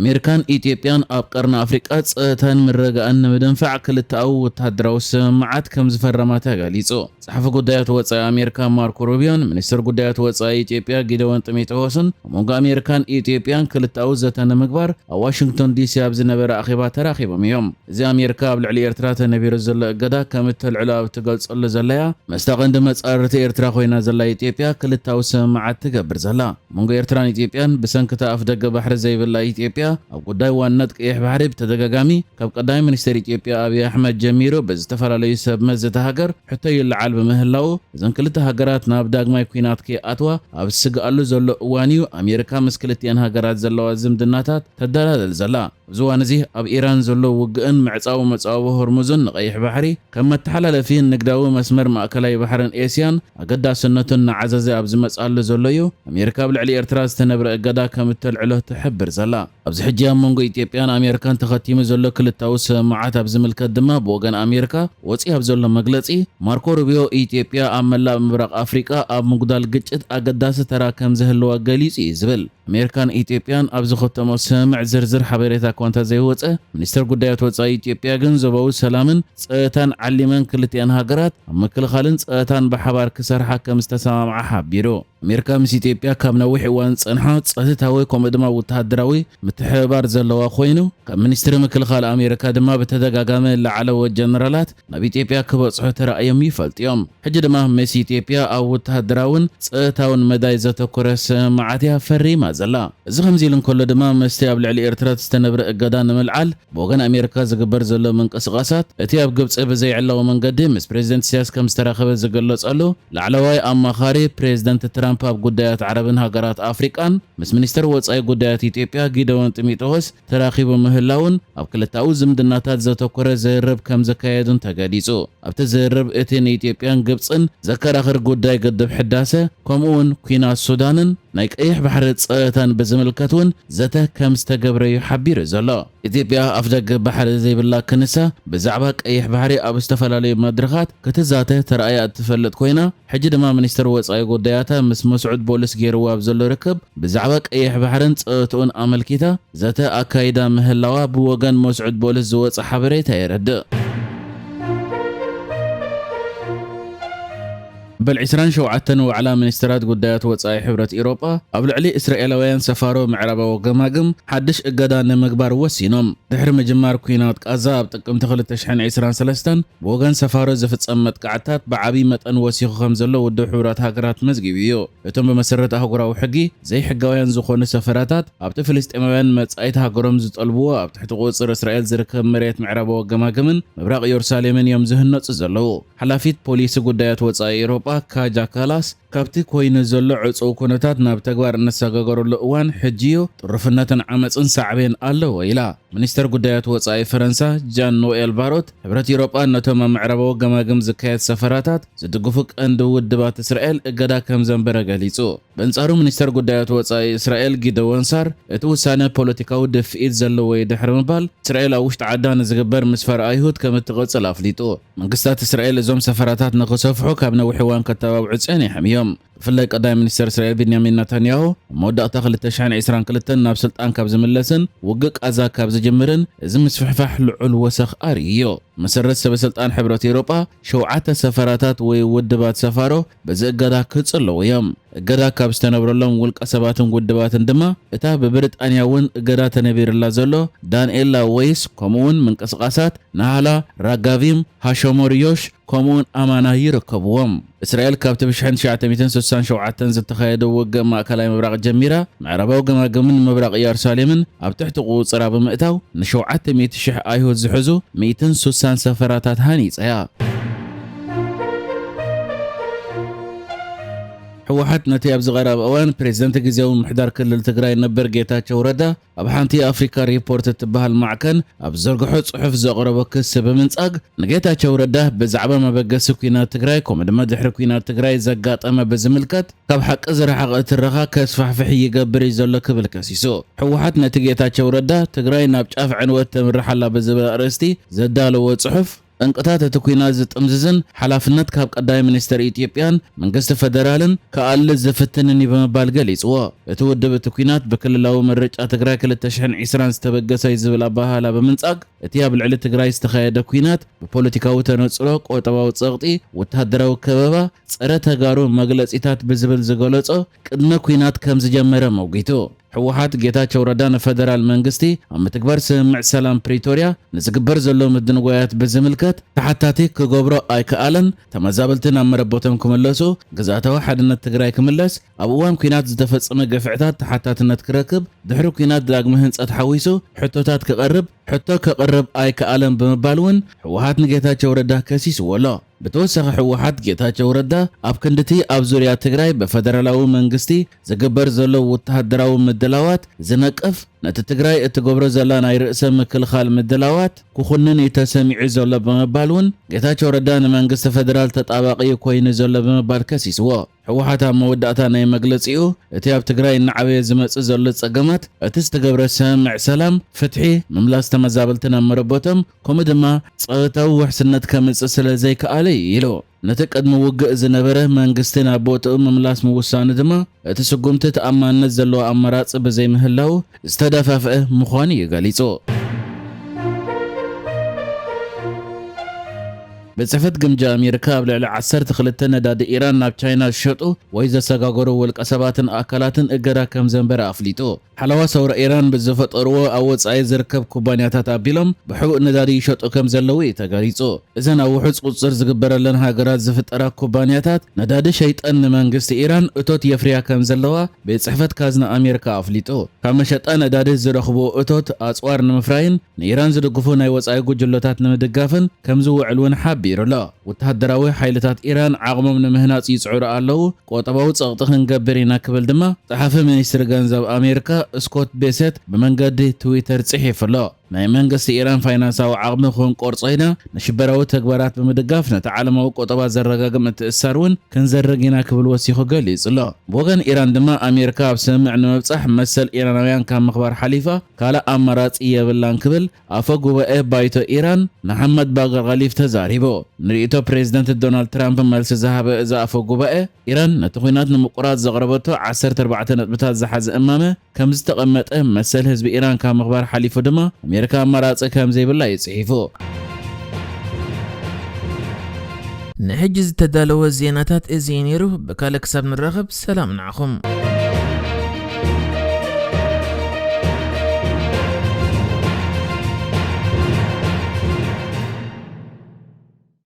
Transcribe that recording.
ኣሜሪካን ኢትዮጵያን ኣብ ቀርኒ ኣፍሪቃ ጸጥታን ምርግጋእን ንምድንፋዕ ክልተኣዊ ወተሃደራዊ ስምምዓት ከም ዝፈረማ ተገሊጹ። ጸሓፊ ጉዳያት ወጻኢ ኣሜሪካ ማርኮ ሩቢዮን ሚኒስትር ጉዳያት ወጻኢ ኢትዮጵያ ጊደዎን ጢሞቴዎስን ኣብ መንጎ ኣሜሪካን ኢትዮጵያን ክልተኣዊ ዘተ ንምግባር ኣብ ዋሽንግቶን ዲሲ ኣብ ዝነበረ ኣኼባ ተራኺቦም እዮም። እዚ ኣሜሪካ ኣብ ልዕሊ ኤርትራ ተነቢሩ ዘሎ እገዳ ከም እተልዕሎ ኣብ እትገልጸሉ ዘለያ፣ ምስታ ቀንዲ መጻርርቲ ኤርትራ ኮይና ዘላ ኢትዮጵያ ክልተኣዊ ስምምዓት ትገብር ዘላ። መንጎ ኤርትራን ኢትዮጵያን ብሰንክታ ኣፍደገ ባሕሪ ዘይብላ ኢትዮጵያ ኣብ ጉዳይ ዋንነት ቀይሕ ባሕሪ ብተደጋጋሚ ካብ ቀዳማይ ሚኒስትር ኢትዮጵያ ኣብይ ኣሕመድ ጀሚሩ ብዝተፈላለዩ ሰብ መዚ እታ ሃገር ሕቶ ይለዓል ብምህላው፣ እዘን ክልተ ሃገራት ናብ ዳግማይ ኲናት ከይኣትዋ ኣብ ዝስግኣሉ ዘሎ እዋን እዩ ኣሜሪካ ምስ ክልቲኣን ሃገራት ዘለዋ ዝምድናታት ተደላደል ዘላ። ኣብዚ እዋን እዚ ኣብ ኢራን ዘሎ ውግእን ምዕጻው መጻወ ሆርሙዝን ንቀይሕ ባሕሪ ከም መተሓላለፊ ንግዳዊ መስመር ማእከላይ ባሕርን ኤስያን ኣገዳስነቱ እናዓዘዘ ኣብ ዝመጽኣሉ ዘሎ እዩ፣ ኣሜሪካ ኣብ ልዕሊ ኤርትራ ዝተነብረ እገዳ ከም እተልዕሎ ትሕብር ዘላ። ኣብዚ ሕጂ ኣብ መንጎ ኢትዮጵያን ኣሜሪካን ተኸቲሙ ዘሎ ክልታዊ ስምምዓት ኣብ ዝምልከት ድማ ብወገን ኣሜሪካ ወጺ ኣብ ዘሎ መግለጺ፣ ማርኮ ሩቢዮ ኢትዮጵያ ኣብ መላእ ምብራቕ ኣፍሪቃ ኣብ ምጉዳል ግጭት ኣገዳሲ ተራ ከም ዝህልዋ ገሊጹ እዩ ዝብል። ኣሜሪካን ኢትዮጵያን ኣብ ዝኸተሞ ስምምዕ ዝርዝር ሓበሬታ እኳ እንተዘይወጸ፣ ሚኒስትር ጉዳያት ወጻኢ ኢትዮጵያ ግን ዞባዊ ሰላምን ጸጥታን ዓሊመን ክልቲኣን ሃገራት ኣብ ምክልኻልን ጸጥታን ብሓባር ክሰርሓ ከም ዝተሰማምዓ ሓቢሩ። ኣሜሪካ ምስ ኢትዮጵያ ካብ ነዊሕ እዋን ዝጸንሓ ጸጥታዊ ከምኡ ድማ ወተሃደራዊ ምትሕብባር ዘለዋ ኮይኑ፣ ካብ ሚኒስትሪ ምክልኻል ኣሜሪካ ድማ ብተደጋጋሚ ላዕለዎት ጀነራላት ናብ ኢትዮጵያ ክበጽሑ ተራእዮም ይፈልጡ እዮም። ሕጂ ድማ ምስ ኢትዮጵያ ኣብ ወተሃደራውን ጸጥታውን መዳይ ዘተኮረ ስምምዓት እያ ፈሪማ ዘላ። እዚ ከምዚ ኢሉ እንከሎ ድማ ምስቲ ኣብ ልዕሊ ኤርትራ ዝተነብረ እገዳ ንምልዓል ብወገን ኣሜሪካ ዝግበር ዘሎ ምንቅስቓሳት፣ እቲ ኣብ ግብጺ ብዘይዕላዊ መንገዲ ምስ ፕሬዚደንት ኢሳያስ ከም ዝተራኸበ ዝገለጸሉ ላዕለዋይ ኣማኻሪ ፕሬዚደንት ትራምፕ ኣብ ጉዳያት ዓረብን ሃገራት ኣፍሪቃን ምስ ሚኒስትር ወጻኢ ጉዳያት ኢትዮጵያ ጊደዎን ጢሞቴዎስ ተራኺቡ ምህላውን ኣብ ክልታዊ ዝምድናታት ዘተኮረ ዝርርብ ከም ዘካየዱን ተገሊጹ። ኣብቲ ዝርርብ እቲ ንኢትዮጵያን ግብጽን ዘከራኽር ጉዳይ ግድብ ሕዳሰ ከምኡ እውን ኲናት ሱዳንን ናይ ቀይሕ ባሕሪ ጸጥታን ብዝምልከት እውን ዘተ ከም ዝተገብረ እዩ ሓቢሩ ዘሎ። ኢትዮጵያ ኣፍደገ ባሕሪ ዘይብላ ክንሳ ብዛዕባ ቀይሕ ባሕሪ ኣብ ዝተፈላለዩ መድረኻት ክትዛተ ተራእያ እትፈልጥ ኮይና፣ ሕጂ ድማ ሚኒስትር ወጻኢ ጉዳያታ ምስ መስዑድ ቦልስ ገይርዎ ኣብ ዘሎ ርክብ ብዛዕባ ቀይሕ ባሕርን ጸጥታኡን ኣመልኪታ ዘተ ኣካይዳ ምህላዋ ብወገን መስዑድ ቦልስ ዝወጸ ሓበሬታ የረድእ። በል ዕስራን ሸውዓተን ዋዕላ ሚኒስትራት ጉዳያት ወጻኢ ሕብረት ኤውሮጳ ኣብ ልዕሊ እስራኤላውያን ሰፋሮ ምዕራባዊ ገማግም ሓድሽ እገዳ ንምግባር ወሲኖም። ድሕሪ ምጅማር ኲናት ቃዛ ኣብ ጥቅምቲ ክልተ ሽሕን ዕስራን ሰለስተን ብወገን ሰፋሮ ዝፍጸም መጥቃዕትታት ብዓቢ መጠን ወሲኹ ከም ዘሎ ውድብ ሕቡራት ሃገራት መዝጊቡ እዩ። እቶም ብመሰረት ኣህጉራዊ ሕጊ ዘይሕጋውያን ዝኾኑ ሰፈራታት ኣብቲ ፍልስጤማውያን መጻኢት ሃገሮም ዝጠልብዎ ኣብ ትሕቲ ቁጽጽር እስራኤል ዝርከብ መሬት ምዕራባዊ ገማግምን ምብራቕ ኢየሩሳሌምን እዮም ዝህነጹ ዘለዉ። ሓላፊት ፖሊሲ ጉዳያት ወጻኢ ኤውሮጳ ካጃ ካላስ ካብቲ ኮይኑ ዘሎ ዕጹው ኩነታት ናብ ተግባር እነሰጋገረሉ እዋን ሕጂ እዩ፣ ጥሩፍነትን ዓመጽን ሳዕቤን ኣለዎ ኢላ። ሚኒስተር ጉዳያት ወጻኢ ፈረንሳ ጃን ኖኤል ባሮት፣ ሕብረት ኤውሮጳ ነቶም ኣብ ምዕራባዊ ገማግም ዝካየድ ሰፈራታት ዝድግፉ ቀንዲ ውድባት እስራኤል እገዳ ከም ዘንበረ ገሊጹ። በንጻሩ ሚኒስተር ጉዳያት ወጻኢ እስራኤል ጊደዎን ሳር፣ እቲ ውሳነ ፖለቲካዊ ድፍኢት ዘለዎ እዩ ድሕሪ ምባል፣ እስራኤል ኣብ ውሽጢ ዓዳ ንዝግበር ምስፋር ኣይሁድ ከም እትቕጽል ኣፍሊጡ። መንግስታት እስራኤል እዞም ሰፈራታት ንኽሰፍሑ ካብ ነዊሕ እዋን ከተባብዑ ጸኒሖም እዮም። ብፍላይ ቀዳማይ ሚኒስተር እስራኤል ቢንያሚን ናታንያሁ ኣብ መወዳእታ ክልተ ሽሕን ዕስራን ክልተን ናብ ስልጣን ካብ ዝምለስን ውግእ ቃዛ ካብ ዝጅምርን እዚ ምስፍሕፋሕ ልዑል ወሰኽ ኣርእዩ እዩ። መሰረት ሰበ ስልጣን ሕብረት ኤውሮጳ ሸውዓተ ሰፈራታት ወይ ውድባት ሰፋሮ በዚ እገዳ ክጽለዉ እዮም። እገዳ ካብ ዝተነብረሎም ውልቀ ሰባትን ውድባትን ድማ እታ ብብሪጣንያ እውን እገዳ ተነቢርላ ዘሎ ዳንኤላ ወይስ ከምኡ እውን ምንቅስቓሳት ናህላ፣ ራጋቪም፣ ሃሾሞሪዮሽ ከምኡውን ኣማና ይርከብዎም። እስራኤል ካብቲ ብ ሽሕን ትሽዓተ ሚእትን ስሳን ሸውዓተን ዝተኻየደ ውግእ ማእከላይ ምብራቕ ጀሚራ፣ ምዕራባዊ ገማግምን ምብራቕ ኢየሩሳሌምን ኣብ ትሕቲ ቁጽራ ብምእታው፣ ንሸውዓተ ሚእቲ ሽሕ ኣይሁድ ዝሕዙ ሚእትን ስሳን ሰፈራታት ሃኒጻ እያ። ህወሓት ነቲ ኣብዚ ቀረባ እዋን ፕሬዝደንት ግዜያዊ ምምሕዳር ክልል ትግራይ ነበር ጌታቸው ረዳ ኣብ ሓንቲ ኣፍሪካ ሪፖርት እትበሃል ማዕከን ኣብ ዘርግሖ ጽሑፍ ዘቕረቦ ክሲ ብምንጻግ፣ ንጌታቸው ረዳ ብዛዕባ መበገሲ ኲናት ትግራይ ከምኡ ድማ ድሕሪ ኲናት ትግራይ ዘጋጠመ ብዝምልከት ካብ ሓቂ ዝረሓቐ ትረኻ ከስፋሕፍሕ ይገብር እዩ ዘሎ ክብል ከሲሱ። ህወሓት ነቲ ጌታቸው ረዳ ትግራይ ናብ ጫፍ ዕንወት ተምርሕ ኣላ ብዝብል ኣርእስቲ ዘዳለዎ ጽሑፍ ጠንቅታት እቲ ኲናት ዝጥምዝዝን ሓላፍነት ካብ ቀዳማይ ሚኒስትር ኢትዮጵያን መንግስቲ ፈደራልን ክኣልል ዝፍትንን እዩ ብምባል ገሊጽዎ። እቲ ውድብ እቲ ኲናት ብክልላዊ ምርጫ ትግራይ ክልተ ሽሕን ዕስራን ዝተበገሰ እዩ ዝብል ኣበሃህላ ብምንጻግ፣ እቲ ኣብ ልዕሊ ትግራይ ዝተኻየደ ኲናት ብፖለቲካዊ ተነጽሎ፣ ቁጠባዊ ጸቕጢ፣ ወተሃደራዊ ከበባ፣ ጸረ ተጋሩ መግለጺታት ብዝብል ዝገለጾ ቅድመ ኲናት ከም ዝጀመረ መጒቱ። ህወሓት ጌታቸው ረዳ ንፈደራል መንግስቲ ኣብ ምትግባር ስምምዕ ሰላም ፕሪቶርያ ንዝግበር ዘሎ ምድንጓያት ብዝምልከት ተሓታቲ ክገብሮ ኣይከኣለን። ተመዛበልቲ ናብ መረበቶም ክምለሱ፣ ግዝኣታዊ ሓድነት ትግራይ ክምለስ፣ ኣብ እዋን ኲናት ዝተፈጸመ ግፍዕታት ተሓታትነት ክረክብ፣ ድሕሪ ኲናት ዳግመ ህንጸት ሓዊሱ ሕቶታት ክቐርብ፣ ሕቶ ከቕርብ ኣይከኣለን ብምባል እውን ህወሓት ንጌታቸው ረዳ ከሲስዎ ኣሎ። ብተወሳኺ ህወሓት ጌታቸው ረዳ ኣብ ክንድቲ ኣብ ዙርያ ትግራይ ብፈደራላዊ መንግስቲ ዝግበር ዘሎ ወተሃደራዊ ምድላዋት ዝነቅፍ፣ ነቲ ትግራይ እትገብሮ ዘላ ናይ ርእሰ ምክልኻል ምድላዋት ክኹንን እዩ ተሰሚዑ ዘሎ ብምባል እውን ጌታቸው ረዳ ንመንግስቲ ፈደራል ተጣባቒ ኮይኑ ዘሎ ብምባል ከሲስዎ። ህወሓት ኣብ መወዳእታ ናይ መግለጺኡ፣ እቲ ኣብ ትግራይ እናዓበየ ዝመጽእ ዘሎ ጸገማት፣ እቲ ዝተገብረ ስምምዕ ሰላም፣ ፍትሒ፣ ምምላስ ተመዛበልቲ ናብ መረበቶም፣ ከምኡ ድማ ጸጥታዊ ውሕስነት ከምጽእ ስለ ዘይከኣለ እዩ ኢሉ። ነቲ ቅድሚ ውግእ ዝነበረ መንግስቲ ናብ ቦትኡ ምምላስ ምውሳኑ ድማ፣ እቲ ስጉምቲ ተኣማንነት ዘለዎ ኣማራጺ ብዘይምህላው ዝተደፋፍአ ምዃኑ እዩ ገሊጹ። ቤት ጽሕፈት ግምጃ ኣሜሪካ ኣብ ልዕሊ ዓሰርተ ክልተ ነዳዲ ኢራን ናብ ቻይና ዝሸጡ ወይ ዘሰጋገሩ ውልቀ ሰባትን ኣካላትን እገዳ ከም ዘንበረ ኣፍሊጡ። ሓለዋ ሰውራ ኢራን ብዝፈጠርዎ ኣብ ወጻኢ ዝርከብ ኩባንያታት ኣቢሎም ብሕቡእ ነዳዲ ይሸጡ ከም ዘለዉ እዩ ተገሊጹ። እዘን ኣብ ውሑጽ ቁጽጽር ዝግበረለን ሃገራት ዝፍጠራ ኩባንያታት ነዳዲ ሸይጠን ንመንግስቲ ኢራን እቶት የፍርያ ከም ዘለዋ ቤት ጽሕፈት ካዝና ኣሜሪካ ኣፍሊጡ። ካብ መሸጣ ነዳዲ ዝረኽብዎ እቶት ኣጽዋር ንምፍራይን ንኢራን ዝድግፉ ናይ ወጻኢ ጉጅለታት ንምድጋፍን ከም ዝውዕል እውን ሓቢሩ ኣሎ። ወተሃደራዊ ሓይልታት ኢራን ዓቕሞም ንምህናጽ ይጽዕሩ ኣለዉ፣ ቁጠባዊ ጸቕጢ ክንገብር ኢና ክብል ድማ ጸሓፊ ሚኒስትሪ ገንዘብ ኣሜሪካ ስኮት ቤሰት ብመንገዲ ትዊተር ጽሒፉ ኣሎ። ናይ መንግስቲ ኢራን ፋይናንሳዊ ዓቕሚ ክንቆርጾ ኢና፣ ንሽበራዊ ተግባራት ብምድጋፍ ነቲ ዓለማዊ ቁጠባ ዘረጋግእ ምትእስሳር እውን ክንዘርግ ኢና ክብል ወሲኹ ገሊጹ ኣሎ። ብወገን ኢራን ድማ ኣሜሪካ ኣብ ስምምዕ ንምብጻሕ መሰል ኢራናውያን ካብ ምኽባር ሓሊፋ ካልእ ኣማራጺ የብላን ክብል ኣፈ ጉባኤ ባይቶ ኢራን መሓመድ ባገር ቃሊፍ ተዛሪቡ። ንርእይቶ ፕሬዝደንት ዶናልድ ትራምፕ መልሲ ዝሃበ እዚ ኣፈ ጉባኤ፣ ኢራን ነቲ ኲናት ንምቁራጽ ዘቕረበቶ ዓሰርተ ኣርባዕተ ነጥብታት ዝሓዘ እማመ ከም ዝተቐመጠ መሰል ህዝቢ ኢራን ካብ ምኽባር ሓሊፉ ድማ ኣሜሪካ ኣማራጺ ከም ዘይብላ እዩ ጽሒፉ። ንሕጂ ዝተዳለወ ዜናታት እዚ እዩ ነይሩ። ብካልእ ክሳብ ንራኸብ ሰላም ንዓኹም።